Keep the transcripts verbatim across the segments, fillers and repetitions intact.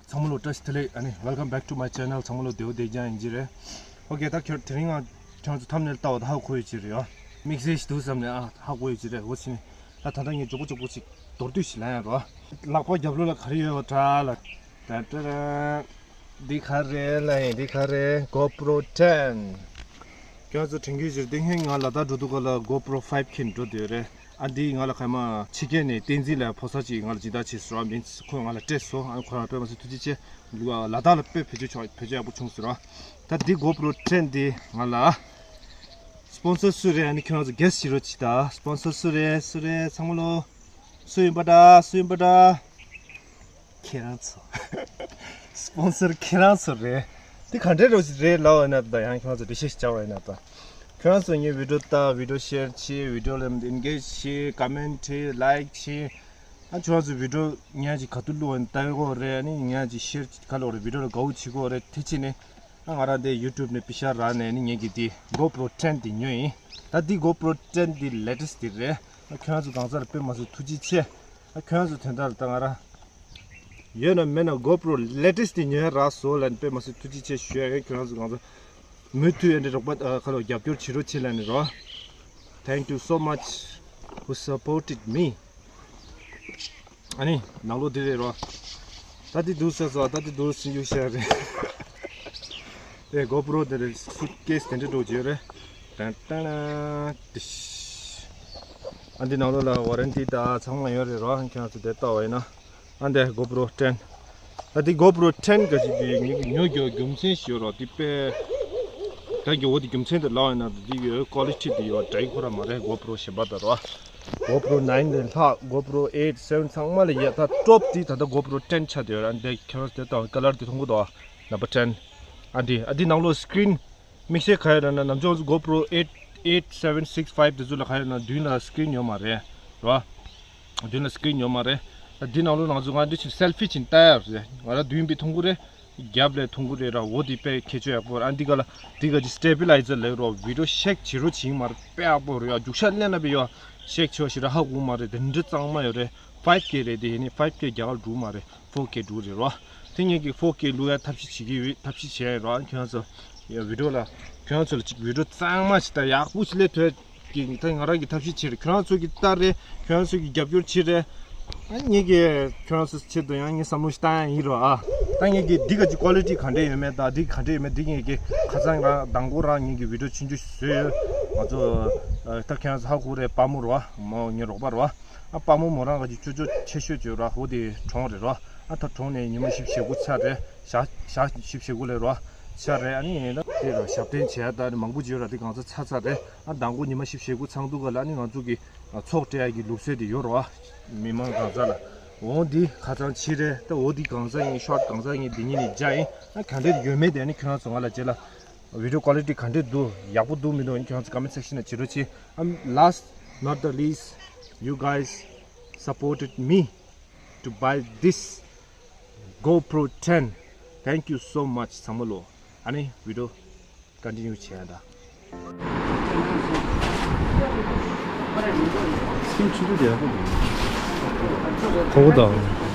ཚང་མ་ལོ་བཀྲ་ཤིས་བདེ་ལེགས། ཨ་ནི་welcome back to my channel. ཚང་མ་ལོ་བདེ་པོ་བདེ་རྐྱང་ཡིན་གྱི་རེད། ཨོ་ཀེ། ད་ཁྱོད་དེ་རིང་ང་ཁྱོད་ཚོ་ཐམ་ནེལ་ལྟ་བ་ད་ཧ་གོ་ཡོད་ཀྱི་རེད་ཡ། དམིགས་བསལ་ཞིག་འདུག་བསམ་ནས་ཨ་ཧ་གོ་ཡོད་ཀྱི་རེད། འོ་ཕྱི་ནས་ད་ད་ལྟ་ངས་མགྱོགས་པོ་མགྱོགས་པོ་ཅིག་མདོར་བསྡུས་ཤིག་ལབ་ཡ་རོ། ལག་པ་རྒྱབ་ལོགས་ལ་ག་རེ་ཡོད་པ་འདྲ་ལ། ཏན་ཏན། འདི་ག་རེ་ལབ་ཡིན། འདི་ག་རེ། GoPro ten། ཁྱོད་ཚོ་དྲན་གྱི་ཡོད་ཀྱི་རེད། དེ་སྔོན་ང་ལ་དྭགས་འགྲོ་དུས་སྐབས་ལ་GoPro five ཁྱེར་འགྲོ་བསྡད་ཡོད་རེད། ཨ་འདི་ང་ལ་ཁ་མ་ཕྱི་རྒྱལ་ནས་བསྟན་འཛིན་ལགས་ཕོ་གསར་ཅིག་ང་ལ་སྦྱིན་བདག་བྱས་སོང་། མིང་ཁོས་ང་ལ་སྤྲད་སོང་། ཨ་ཁོ་རང་དཔེ་མ་སྲིད་ཐུགས་རྗེ་ཆེ། ལ་དྭགས་ལ་དཔེ་བེད་སྤྱོད་ཆོག་བེད་སྤྱོད་ཡག་པོ་བྱུང་ཟེར་བ། ད་འདི་GoPro ten འདི་ང་ལ་སི་པོན་སར་སུ་རེད། ཨ་ནི་ཁྱོད་རང་ཚོ་གེ་སི་བྱེད་རོགས་གྱིས་ད། སི་པོན་སར་སུ་རེད། སུ་རེད། ཚང་མ་ལོ། སུ་ཡིན་པ་འདྲ། སུ་ཡིན་པ་འདྲ། ཁྱེད་རང་ཚོ། སི་པོན་སར་ཁྱེད་རང་ཚོ་རེད། འདི་ག་འདྲའི་རོགས་ཅིག་རེད་ལབ་ཡོད་ན་ད། ཡང་ཁྱོད་ཚོ་འགྲེལ་བཤད་ཞིག་བྱ་བ་ཡིན་ན་ད། ཁྱོད་རང་ཚོ་ངའི་བི་ཌི་ཡོ་ལྟ། བི་ཌི་ཡོ་ཤེར་བྱེད། བི་ཌི་ཡོ་ལ་ཨེན་གེཇ་བྱེད། ཀོ་མེན་ཊི་བྲིས། ལའིཀ་བྱེད། ཨ་ཁྱོད་རང་ཚོ་བི་ཌི་ཡོ་ཉག་ཅིག་ག་དུས་བླུགས་ཡོད་ན་ལྟ་གི་ཡོད་རེད། ཨ་ནི་ཉག་ཅིག་ཤེར་ག་ལོག་རེད། བི་ཌི་ཡོ་ལ་དགའ་བོ་བྱེད་ཀྱི་ཡོད་རེད། དེ་ཕྱིན་ནས་ཨ་ང་རང་འདི་ཡུ་ཊུབ་ནས་པི་ཤ་རག་ནས་ནི་ངེད་ཀྱི་འདི་GoPro ten འདི་ཉོས་ཡིན། ད་འདི་GoPro ten འདི་ལེ་ཊེ་སི་འདི་རེད། ཨ་ཁྱོད་རང་ཚོ་གང་ཟག་ལ་དཔེ་མ་སྲིད་ཐུགས་རྗེ་ཆེ། ཨ་ཁྱོད་རང་ཚོ་དོན་དག་ལ་ད་ང་རང་ཡོད་ན་མེད་ན་GoPro ལེ་ཊེ་སི་འདི་ཉོས་རག་སོང་ལབ་ནས་དཔེ་མ་སྲིད་ཐུགས་རྗེ་ཆེ་ཞུ་ཡ་ཡོད། ཁྱོད་རང་ཚོ་གང་ཚོ་མུ་མཐུད་ཨེ་འདྲ་རོགས་པ་ཨ་ཁ་ལོ་རྒྱབ་སྐྱོར་བྱེད་རོགས་བྱེད་ལབ་ནས་རོ། Thank you so much who supported me. ཨ་ནི་ནང་ལོགས་འདི་རེད་རོ། ད་འདི་འདུག་ཟེར་སོང་། ད་འདི་འདུག་ཟེར་རྒྱུ་ཤ་རེད། དེ་གོ་པྲོ་དེ་རེད། སུཊ་ཀེ་སི་དེ་འདྲ་འདྲ་བོ་ཅིག་ཡོད་རེད། ཏན་ཏན་ཏིཤ། ཨ་འདི་ནང་ལོགས་ལ་ཝ་རན་ཊི་དང་ཚང་མ་ཡོད་རེད་རོ། ཁྱེད་རང་ཚོ་དེ་ལྟ་བ་ཡིན་ན། ཨ་འདི་གོ་པྲོ་ཊེན། ད་འདི་གོ་པྲོ་ཊེན་ག་ཞིག་འདི་ངེད་ཀྱི་ཉོ་རྒྱུ་རྒྱུ་མཚན་ཞིག་ཡོད་རོ། འདི་དཔེ་ད་གི་འོ་འདི་རྒྱུ་མཚན་དེ་ལབ་ཡིན་ན། འདི་གི་ཀོ་ལི་ཊི་འདི་ཡོད་འདྲ་ཡི་ཁོ་ར་མ་རེད། གོ་པྲོ་གཞན་པ་དང་རོ། གོ་པྲོ་ནའིན་ནས་ལྷག་གོ་པྲོ་ཨེཊ་སེ་བེན་ཚང་མ་ལ་ཡ་ད་ཊོབ་དེ་ད་ལྟ་གོ་པྲོ་ཊེན་ཆགས་བསྡད་ཡོད་ར། འདི་ཁྱེད་རང་དེ་དང་ཀ་ལར་དེ་མཐོང་གི་འདུག་ཨ། ནམ་བར་ཊེན། ཨ་འདི་ཨ་འདི་ནང་ལོགས་སི་ཀི་རིན་དམིགས་བསལ་ག་ཡོད་ལབ་ན། ནམ་ཆུང་གོ་པྲོ་ཨེཊ་ཨེཊ་སེ་བེན་སིག་ཕའིབ་དེ་ཚོ་ལ་ག་ཡོད་ལབ་ན་མདུན་ལ་སི་ཀི་རིན་ཡོད་མ་རེད་ར། མདུན་ལ་སི་ཀི་རིན་ཡོད་མ་རེད། ད་འདི་ནང་ལོགས་ང་ཚོ་ང་འདི་ཕྱིན་སེལ་ཕི་ཕྱིན་ལྟ་ཡ་རེད། ང་རང་མདུན་པའི་མཐོང་གི་རེད། རྒྱབ་ལ་མཐོང་གི་རེད་ར། འོ་འདི་དཔེ་ཁྱད་ཆོས་ཡག་པོ་ར། ཨ་འདི་ག་ལ་འདི་ག་ཅིག་སི་ཊེ་བི་ལའི་ཛར་ལབ་རོ། བི་ཌི་ཡོ་ཤེག་བྱེད་རོགས་བྱེད་མ་རེད། དཔེ་ཡག་པོ་རེད་ཡ། རྒྱུག་ཤར་ལེན་ན་དཔེ་ཡ་ཤེག་ཆོག་ཞེ་དྲག་ཧ་གོ་མ་རེད། དེ་འདྲ་གཙང་མ་ཡོད་རེད། ཕའིབ་ཀེ་རེད། དེ་ཡིན་ནི་ཕའིབ་ཀེ་རྒྱ་གར་འགྲོ་མ་རེད། ཕོར་ཀེ་འགྲོ་རེད་རོ། དེ་ངེད་ཀྱིས་ཕོར་ཀེ་བླུག་ཡ་ཐབས་ཤེས་བྱེད་ཀྱི་ཡོད། ཐབས་ཤེས་བྱེད་ཡ་ཡིན་རོ། ཁྱོད་ཚོ་ཡ་བི་ཌི་ཡོ་ལ་ཁྱོད་ཚོ་ལ་ཅིག་བི་ཌི་ཡོ་གཙང་མ་ཞིག་ད་ཡག་པོ་ཞིག་སླེབས་ཐུབ་ཀྱི་ད་ང་རང་གི་ཐབས་ཤེས་བྱེད་རེད། ཁྱོད་རང་ཚོ་གི་ལྟ་རེད། ཁྱོད་རང་ཚོ་གི་རྒྱབ་སྐྱོར་བྱེད་རེད། ཨ་ངེད་ཀྱིས་ཁྱོད་རང་ཚོ་ཆེད་དུ་ཡང་ངས་བསམ་བློ་ཞིག་བཏང་ཡ་ཡིན་རོ། ཨ་ད་ངེད་ཀྱིས་འདི་ག་ཅིག་ཀོ་ལི་ཊི་ག་འདྲས་ཡོད་མེད་དང་འདི་ག་འདྲས་ཡོད་མེད་འདི་ངེད་ཀྱིས་ཁ་སང་རང་མདང་དགོང་རང་ངེད་ཀྱིས་བི་ཌི་ཡོ་ཆུང་ཆུང་ཞིག་བཟོས་ཡོད། ང་ཚོ་ཨ་ད་ཁྱོད་རང་ཚོ་ཧ་གོ་རེད། དཔའ་མོ་རོ། མོ་ངའི་རོགས་པ་རོ། ཨ་དཔའ་མོ་མོ་རང་ག་ཅིག་ཅོ་ཅོ་ཆེ་ཤོས་ཅིག་ཡོད་ར། འོ་དེ་གྲོངས་རེད་རོ། ཨ་ད་གྲོངས་ནས་ཉི་མ་བཞི་བཅུ་ཞེ་དགུ་ཆགས་རེད། ཞག་ཞག་བཞི་བཅུ་ཞེ་དགུ་ལས་རོ་ཆགས་རེད། ཨ་ནི་ཡིན་ན་དེ་རོ་ཞབས་བརྟན་བྱས་ཡ་ད་མང་པོ་ཅིག་ཡོད་ར། དེ་གང་ཚ་ཚ་ཚ་རེད། ཨ་མདང་དགོང་ཉི་མ་བཞི་བཅུ་ཞེ་དགུ་ཚང་དུས་ག་ལ་ཨ་ནི་ང་ཚོ་གི་ཚོགས་སྤྲད་ཡ་གི་ལུགས་སྲོལ་དེ་ཡོད་རོ། མི་མང་གང་ཚ་ལ། འོ་འདི་ཁ་ཚང་ཕྱི་རེད། ད་འོ་འདི་གང་ཚ་ཡིན། ཤོར་ཊི་གང་ཚ་ཡིན། འདི་གཉིས་ནི་རྒྱ་ཡིན། ཨ་ག་འདྲས་ཡོད་མེད་དེ་ཨ་ནི་ཁྱོད་རང་ཚོ་ང་ལ་རྗེས་ལ། བི་ཌི་ཡོ་ཀོ་ལི་ཊི་ག་འདྲས་འདུག་ཡག་པོ་འདུག་མི་འདུག་ཨ་ནི་ཁྱོད་རང་ཚོ་ཀོ་མེན་ཊི་སེག་ཤན་ནང་བྱེད་རོགས་གྱིས། And last not the least, you guys supported me to buy this GoPro ten. Thank you so much ཚང་མ་ལོ། ཨ་ནི་བི་ཌི་ཡོ་ཀོན་ཊི་ནིའུ་བྱེད་ཡ་ད། སི་ཀིན་ཆུང་ཆུང་དེ་ཡག་པོ་འདུག་ཁོ་བོ་དང་།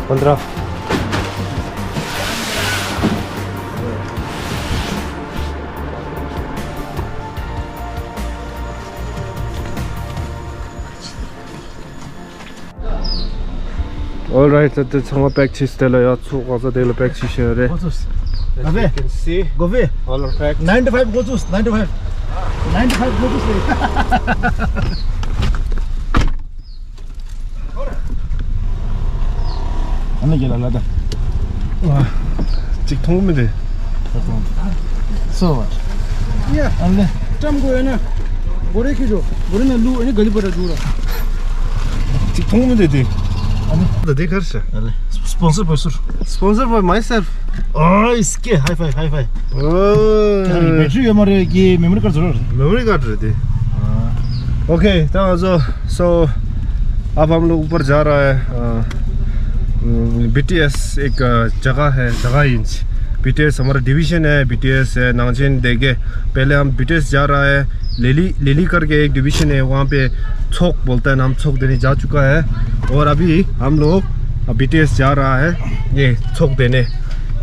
Пандра. All right, ད་ཚང་མ་པེག་བྱས། དེ་ལ་ཡ་ཚུགས་གང་ས་དེ་ལ་པེག་བྱས་བཞག་ཡོད་རེད། As you can see, all are packed. Ninety five འགོ་ཚུགས། Ninety five. Ninety five འགོ་ཚུགས་ཟེར། ཨ་ནི་རྒྱ་ལ་ལ་ད། ཅིག་མཐོང་མི་རེད། སོ་བ། ཡ། ཨ་ལེ། ཀྲམ་གོ་ཡ་ན། བོ་རེ་ཁི་ཇོ། བོ་རེ་ན་ལུ་ཨ་ནི་ག་ལི་པ་ར་ཇུ་ར། ཅིག་མཐོང་མི་རེད་དེ། ད་འདི་གར་ཤ། སྤོན་སར་སྤོན་སར། Sponsor by myself. ཨོ་ཨིས་ཀེ། High five, high five. ཨོ། ཡ་རི་བེ་ཊི་རི་ཡོད་མ་རེད་ཀི། མེ་མོ་རི་ཀར་ཌི་ཟེར་རོ། མེ་མོ་རི་ཀར་ཌི་རེད་དེ། ओके, तो जो, सो अब हम लोग ऊपर जा रहा है। बीटीएस एक जगह है, जगह इंच। बीटीएस हमारा डिवीजन है, बीटीएस है नांगचिन देगे। पहले हम बीटीएस जा रहा है, लेली, लेली करके एक डिवीजन है, वहाँ पे चोक बोलता है नाम, चोक देने जा चुका है। और अभी हम लोग बीटीएस जा रहा है ये चोक देने।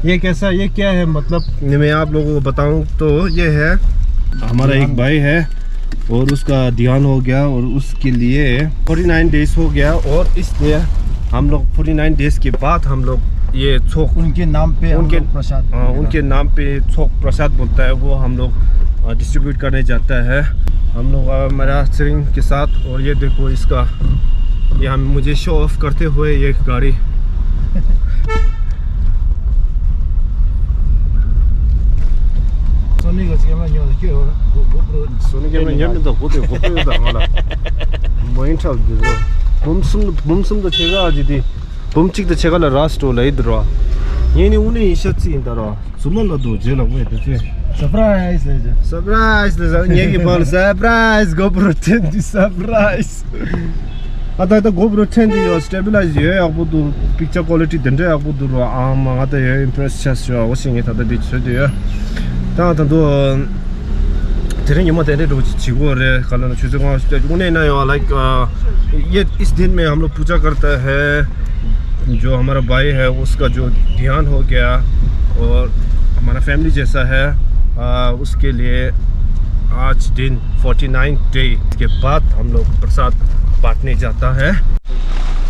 ये कैसा, ये क्या है, मतलब मैं आप लोगों को बताऊं तो ये है हमारा एक भाई है और उसका देहांत हो गया और उसके लिए फोर्टी नाइन डेज हो गया और इसलिए हम लोग फोर्टी नाइन डेज के बाद हम लोग ये चोक उनके नाम पे हम उनके लोग प्रसाद हाँ, उनके नाम पे चोक प्रसाद बोलता है, वो हम लोग डिस्ट्रीब्यूट करने जाता है। हम लोग अ, मेरा स्टीयरिंग के साथ। और ये देखो इसका, ये हम मुझे शो ऑफ करते हुए ये गाड़ी। सोनी का कैमरा नहीं होता क्यों? वो वो प्रो सोनी कैमरा नहीं होता, वो तो वो तो होता हमारा। वहीं चल दे दो। बुम सुन, बुम सुन तो छेगा आज दी। बुम चिक तो छेगा ला रास्ट्रो ला इधर। ये नहीं उन्हें इशत सी इंदर। ཚུར་ལ་འགྲོ་རྗེས་ལ་ངོས་དེ་ཚོས། སར་པ་རའི་ཛི་ལས་ཀྱང་། སར་པ་རའི་ཛི་ལས་ཀྱང་ངེད་ཀྱི་བར་སར་པ་རའི་ཛི། གོ་པྲོ་ཊེན་གྱི་སར་པ་རའི་ཛི། ཨ་ད་ད་གོ་པྲོ་ཊེན་གྱི་ཡོད། སི་ཊེ་བི་ལའི་ཛི་ཡོད། ཡག་པོ་འདུག། པིག་ཅར་ཀོ་ལི་ཊི་དེ་འདྲ་ཡག་པོ་འདུག་རོ། ཨ་མ་ང་ད་ཡོད་ཨིམ་པི་རེ་སི་ཆགས་སོང་། འོ་ཞིག་ངས་ད་ལྟ་འདི་བཟོས་དུ་ཡོད། ད་ད་དུང་དེ་རིང་ཉི་མ་དེ་འདྲའི་འགྲོ་བྱེད་དགོས་རེད། ག་ལ་ན་ཆུ་ཚོད་དངོས་སུ་དངོས་གནས་ན་ཡོད། ལའིཀ་ཡེ་ཨིས་དིན་མེ་ཧམ་ལོ་པུ་ཇ་ཀར་ཏ་ཧེ། जो हमारा भाई है, उसका जो देहांत हो गया और हमारा फैमिली जैसा है, आ, उसके लिए आज दिन फोर्टी नाइन डे के बाद हम लोग प्रसाद बांटने जाता है।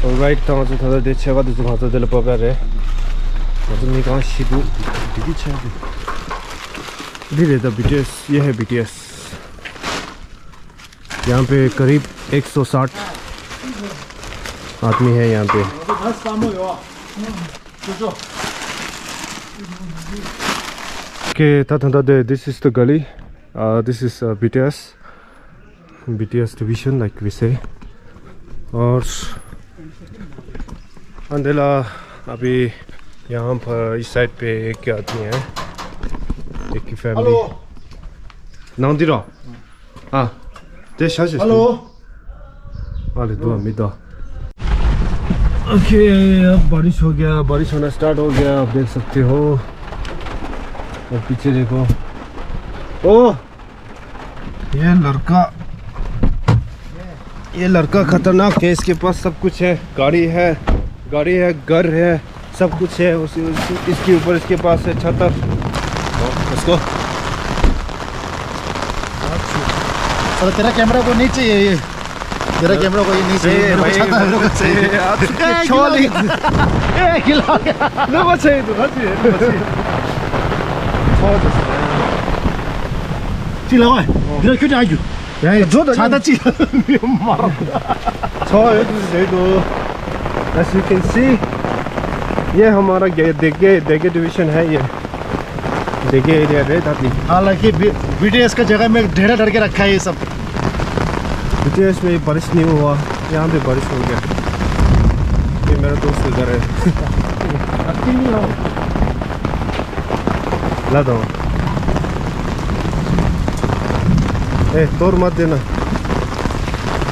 ऑलराइट, ད་ང་ཚོ་ད་ལྟ་དེ་ཆེ་བ་དེ་ཚོ་ང་ཚོ་དེ་ལ་སྤོ་ག་རེད། ང་ཚོ་མི་གང་ཞིག་འདུག། འདི་གི་ཆེ་བ་དེ། འདི་རེད་ད། བི་ཊི་ཨེས། ये है बीटीएस। यहाँ पे करीब एक सौ साठ आदमी है यहाँ पे। Okay, ད་ད་ད་དེ། This is the गली। Uh, this is uh, B T S, B T S division, like we say. और अंधेला अभी यहाँ पर इस साइड पे एक आदमी है, एक ही फैमिली। हेलो। नाम दिरा। हाँ, दे शाह। हेलो। अरे दो, अभी दो। ओके, अब बारिश हो गया, बारिश होना स्टार्ट हो गया, आप देख सकते हो। और पीछे देखो। ओ, ये लड़का, ये लड़का खतरनाक है। इसके पास सब कुछ है, गाड़ी है, गाड़ी है, घर है, सब कुछ है। उस, उस, इसके ऊपर इसके पास है छतर। Let's go। साला, तेरा कैमरा को नहीं चाहिए ये। तेरा कैमरा को ये नहीं चाहिए। मेरे को भाई, छाता, मेरे को चाहिए। ए, छोड़ दे। ए, खिला। लोगों चाहिए तो, हाँ जी, लोगों चाहिए। छोड़ दे। ठीक लगा है? तेरा क्यों नहीं आजू? छाता चाहिए। मारो। छोड़ दे, दे दो। As you can see, ये हमारा गे-, देगे, देगे डिवीजन है ये। देगे एरिया है, दादी। हालांकि बी-, बीटीएस का जगह में ढेला डाल के रखा है ये सब। बीटीएस में बारिश नहीं हुआ, यहाँ पे बारिश हो गया। ये मेरा दोस्त का घर है। ला दो। ए, तोड़ मत देना।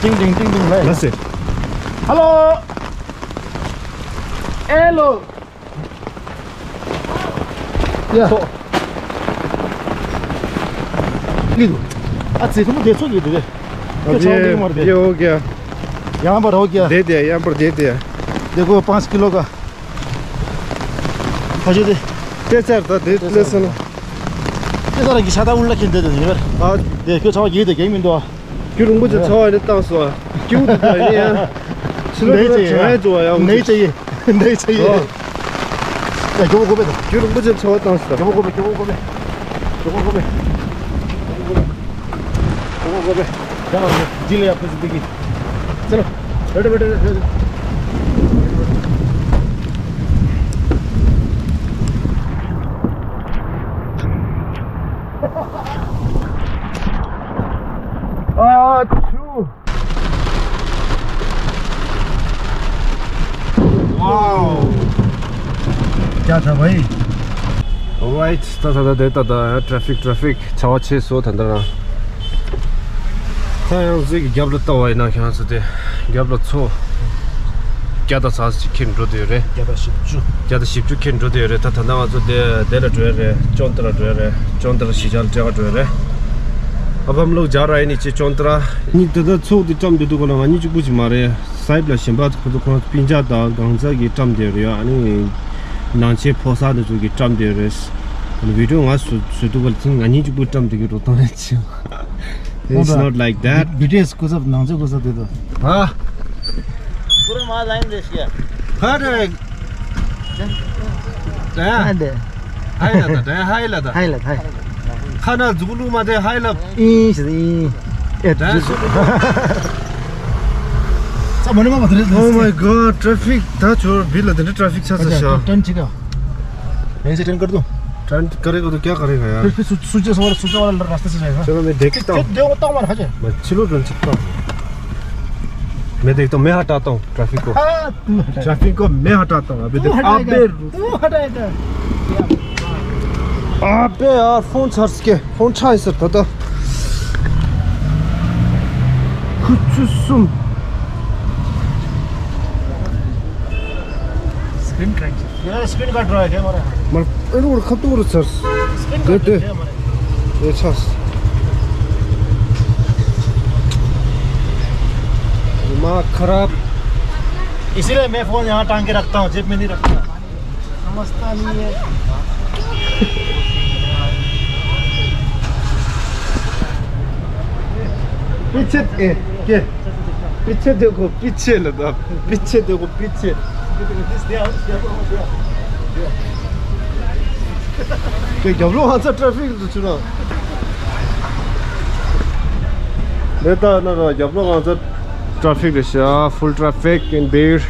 टिंग टिंग टिंग टिंग भाई। बस। हेलो। हेलो। या। तो। लीडू। आ, चेक में देखो ये दे। अभी ये हो गया। यहाँ पर हो गया। दे दिया, यहाँ पर दे दिया। देखो, पाँच किलो का। खजू दे। ते चार था, दे, ते ले चार सुनो। था। ते सारा की सादा उल्ला खेल दे दे, यार। हाँ। देखो, चावा ये दे, गेम इंदो। क्यों रुंगो जो चावा ने तांग सुआ। क्यों तो नहीं यार। नहीं चाहिए। चाय जो आया, नहीं चाहिए। नहीं चाहिए। हाँ। ए, क्यों को बे तो? क्यों रुंगो जो चावा तांग सुआ। क्यों को बे, क्यों को बे। क्यों को बे। क्यों को बे। चलो, जी ले आपको जिंदगी। चलो, बैठो, बैठो, बैठो। आ, छू। ཡ་ད་བའི། Alright, ད་ད་ད་དེ་ད་ད་traffic traffic ཆར་པ་ཆེ་སོང་ད་ད་རང་། ད་ཡང་གཟིག་གི་རྒྱབ་ལ་ལྟ་བ་ཡིན་ན་ཁྱེད་རང་ཚོ་དེ་རྒྱབ་ལ་མཚོ་བརྒྱ་དང་ཚ་ཅིག་ཁྱེར་འགྲོ་དུས་རེད། བརྒྱ་དང་བཞི་བཅུ། བརྒྱ་དང་བཞི་བཅུ་ཁྱེར་འགྲོ་དུས་རེད། ད་ད་ད་ང་ཚོ་དེ་དེ་ལ་འགྲོ་ཡ་རེད། ཅོན་ཏ་ལ་འགྲོ་ཡ་རེད། ཅོན་ཏ་ལ་གཞིས་ཆགས་ལ་སྤྲད་ག་འགྲོ་ཡ་རེད། ཨ་ཕམ་ལོག་ཇ་ར་ཡིན་ནི་ཅེ་ཅོན་ཏ་ར། ཉིད་ད་ལྟ་མཚོ་དེ་བཀྲམ་དུས་འདུག་ག་ལ་ང་གཉིས་གཅིག་པུ་ཅིག་མ་རེད། སའིབ་ལ་གཞན་པ་ཁོ་ཚོ་ཁོ་རང་སྤུན་ཀྱག་དང་གང་ཟག་གིས་བཀྲམ་བསྡད་རེད། ཨ་ནི་ནང་ཆེན་ཕོ་གསར་དེ་ཚོ་གིས་བཀྲམ་བསྡད་རེད། ཨ་ནི་བི་ཌིའོ་ང་བཟོ་བཟོ་དུས་ག་ལ་ང་གཉིས་གཅིག་པུ་བཀྲམ་བསྡད་ཀྱི་རོ་སྟོན་རེད་ཅིང་། It's not like that. བི་ཊི་ཨེས་སྐུ་ཚབ་ནང་ཆེན་སྐུ་ཚབ་དེ་ཚོ། ཧ། पूरा माल लाइन रेस किया। ཧ་རེ། ད་ཡ། ཧ་འདི། ཧའི་ལ་ད་ད་ཡ་ཧའི་ལ་ད། ཧའི་ལ་ཧའི། ཁ་ན་ཟུག་ལུག་མ་དེ་ཧའི་ལ། ཨིན་ཞིག་ཨིན། ཨེ་ད་ཡ་སུ། ས་མ་ནི་མ་མ་དེ་རེད། Oh my god, traffic ད་ཆོར་བི་ལ་དེ་འདྲ་traffic ཆགས་ས་ཤག་ཏན་ཅི་ག། वहीं से टर्न कर दो। टर्न करे को तो क्या करेगा यार? फिर फिर सूचे सवाल सूचे वाला रास्ता से जाएगा। चलो मैं देखता हूँ। देखो तो हमारा हजे। मैं चलो टर्न चिपका। मैं देखता हूँ, मैं हटाता हूँ ट्रैफिक को। हाँ, तू हटा। ट्रैफिक को मैं हटाता हूँ। अभी तू देखो, हटाएगा। अबे तू हटाएगा। अबे यार, फोन चार्ज के, फोन चार्ज सर दादा। कुछ सुन। Screen crack. मेरा स्क्रीन कट रहा है क्या हमारा? मर, अरे, और खतूर सर। स्क्रीन दे, कट दे। है हमारा। ये छस। दिमाग खराब। इसीलिए मैं फोन यहाँ टांग के रखता हूँ, जेब में नहीं रखता। समझता नहीं है। पीछे, ए, के? पीछे देखो, पीछे लगा। पीछे देखो, पीछे। के जब लोग आंसर ट्रैफिक तो सुना। बेटा ना ना, जब लोग आंसर ट्रैफिक है, full traffic in भीड़।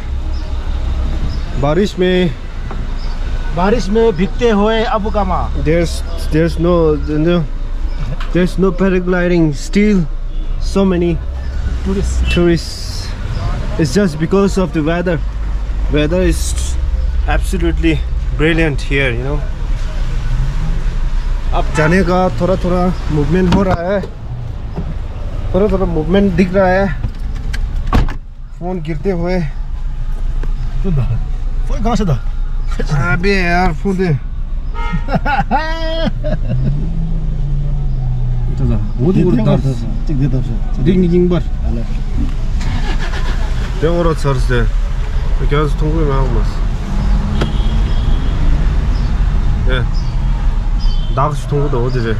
बारिश में बारिश में भीगते हुए अबू कामा। There's there's no, no there's no paragliding. Still so many tourists. Tourists. It's just because of the weather. Weather is absolutely brilliant here, you know. अब जाने का थोड़ा थोड़ा मूवमेंट हो रहा है। थोड़ा थोड़ा मूवमेंट दिख रहा है। फोन गिरते हुए। फोन कहाँ से था? अबे यार, फोन दे। ད་ད་འོ་དེ་འོ་ད་ད་ཅིག་དེ་ད་ཤ་འདི་ངི་ཡིན་པར། དེ་འོ་ར་ཚར་སེ། རྒྱ་སུ་མཐོང་གི་མེད་མ། ཨེ། བདག་སུ་མཐོང་གི་འདུག་འོ་དེ་རེད།